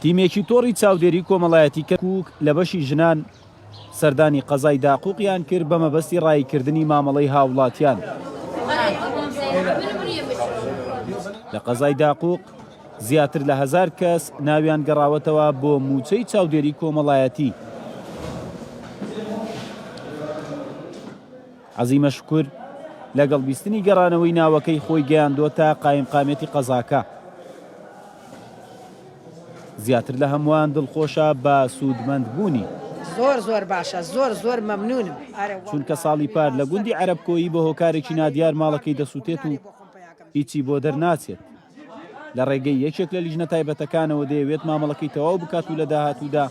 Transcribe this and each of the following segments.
تیمێکی تۆڕی چاودێری کۆمەڵایەتی کەرکوک لە بەشی ژنان سەردانی قەزای داقوقیان کرد بە مەبەستی ڕاییکردنی مامەڵەی هاوڵاتیان. لە قەزای داقوق زیاتر لە هەزار کەس ناویان گەڕاوەتەوە بۆ مووچەی چاودێری کۆمەڵایەتی. عەزیمە شوکر لەگەڵ بیستنی گەڕانەوەی ناوەکەی خۆی گەیاندۆتە قایمقامیەتی قەزاکە. زیاتر لە هەمووان دڵخۆشە بە سوودمەند بوونی. زۆر زۆر باشە زۆر زۆر مەمنونم. چونکە ساڵی پار لە گوندی عەرەبکۆیی بە هۆکارێکی نادیار ماڵەکەی دەسوتێت و هیچی بۆ دەرناچێت. لە ڕێگەی یەکێک لە لیژنە تایبەتەکانەوە دەیەوێت مامەڵەکەی تەواو بکات و لە داهاتوودا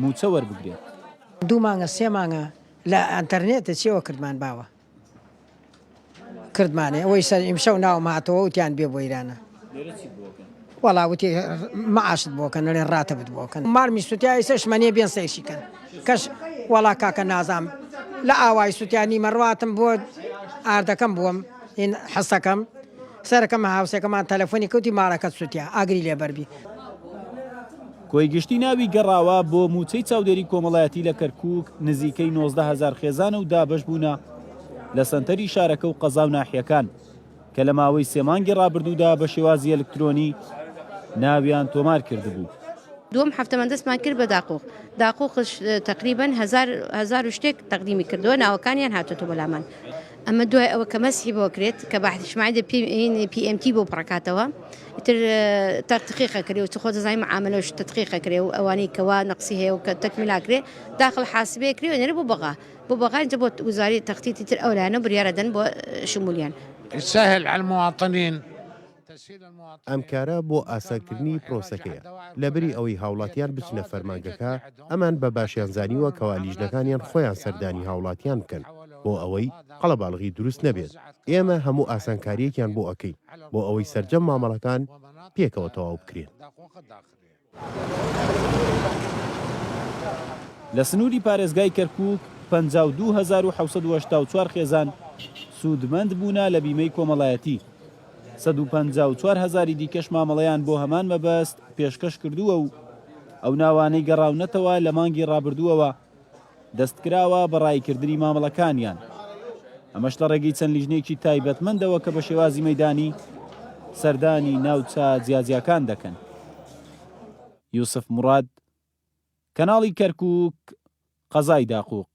مووچە وەربگرێت. دوو مانگە سێ مانگە لە ئەنتەرنێتە چیەوە کردمان باوە کردمانێ ئەوەی سەر ئیمشەو ناوم هاتەوە وتیان بێ بۆیرانە وەڵا وتی معاشت بۆکەن ئەڵێن ڕاتبت بۆکەن مارمی سوتیا ئیسە شمەنیە بێن سەیرشی کەن کەش وەڵا کاکە نازام لە ئاوای سوتیا نیمە ڕواتم بۆ ئاردەکەم بووم هین حسەکەم سەرەکەم هاوسێکەمان تەلەفۆنی کەوتی ماڵەکەت سوتیا ئاگری لێ بەربی. کۆی گشتی ناوی گەڕاوە بۆ مووچەی چاودێری کۆمەڵایەتی لە کەرکووک نزیکەی 19 هەزار خێزانە و دابەش بوونە لە سەنتەری شارەکە و قەزا و ناحیەکان کە لە ماوەی سێ مانگی ڕابردوودا بە شێوازی ئەلکترۆنی ناویان تۆمار کردبوو. دووەم هەفتەمان دەستمان کرد بە داقوق، داقوقش تەقریبەن هەزار و شتێک تەقدیمی کردووە، ناوەکانیان هاتۆتەوە بۆ لامان. ئەمە دوای ئەوە کە مەسحی بۆ کرێت کە باحث اجتماعی دە پی ئێم تی بۆ پڕکاتەوە ئیتر تەدقیقە کرێ و چ خۆ دەزانی معاملەش تەدقیقە کرێ و ئەوانەی کەوا نەقسی هەیە و کە تەکمیلا کرێ داخل حاسبەیە کرێ و نێرە بۆ بەغا بۆ بەغا ئینجا بۆ وزاری تەختیتی تر ئەو لایەنە بریارە دەن بۆ شمولیان. يسهل على المواطنين ئەم کارە بۆ ئاسانکردنی پرۆسەکەیە، لەبری ئەوەی هاوڵاتیان بچنە فەرمانگەکە، ئەمان بە باشیان زانیوە کەوا لیژنەکانیان خۆیان سەردانی هاوڵاتیان بکەن بۆ ئەوەی قەڵەباڵغی دروست نەبێت، ئێمە هەموو ئاسانکارییەکیان بۆ ئەکەین بۆ ئەوەی سەرجەم مامەڵەکان پێکەوە تەواو بکرێن. لە سنووری پارێزگای کەرکووک 52784 خێزان سوودمەند بوونە لە بیمەی کۆمەڵایەتی، 154 هەزاری دیکەش مامەڵەیان بۆ هەمان مەبەست پێشکەش کردووە و ئەو ناوانەی گەڕاونەتەوە لە مانگی ڕابردووەوە دەستکراوە بە ڕاییکردنی مامەڵەکانیان، ئەمەش لە ڕێگەی چەند لیژنەیەکی تایبەتمەندەوە کە بە شێوازی مەیدانی سەردانی ناوچە جیاجیاکان دەکەن. یوسف موڕاد، کەناڵی کەرکووک، قەزای داقوق.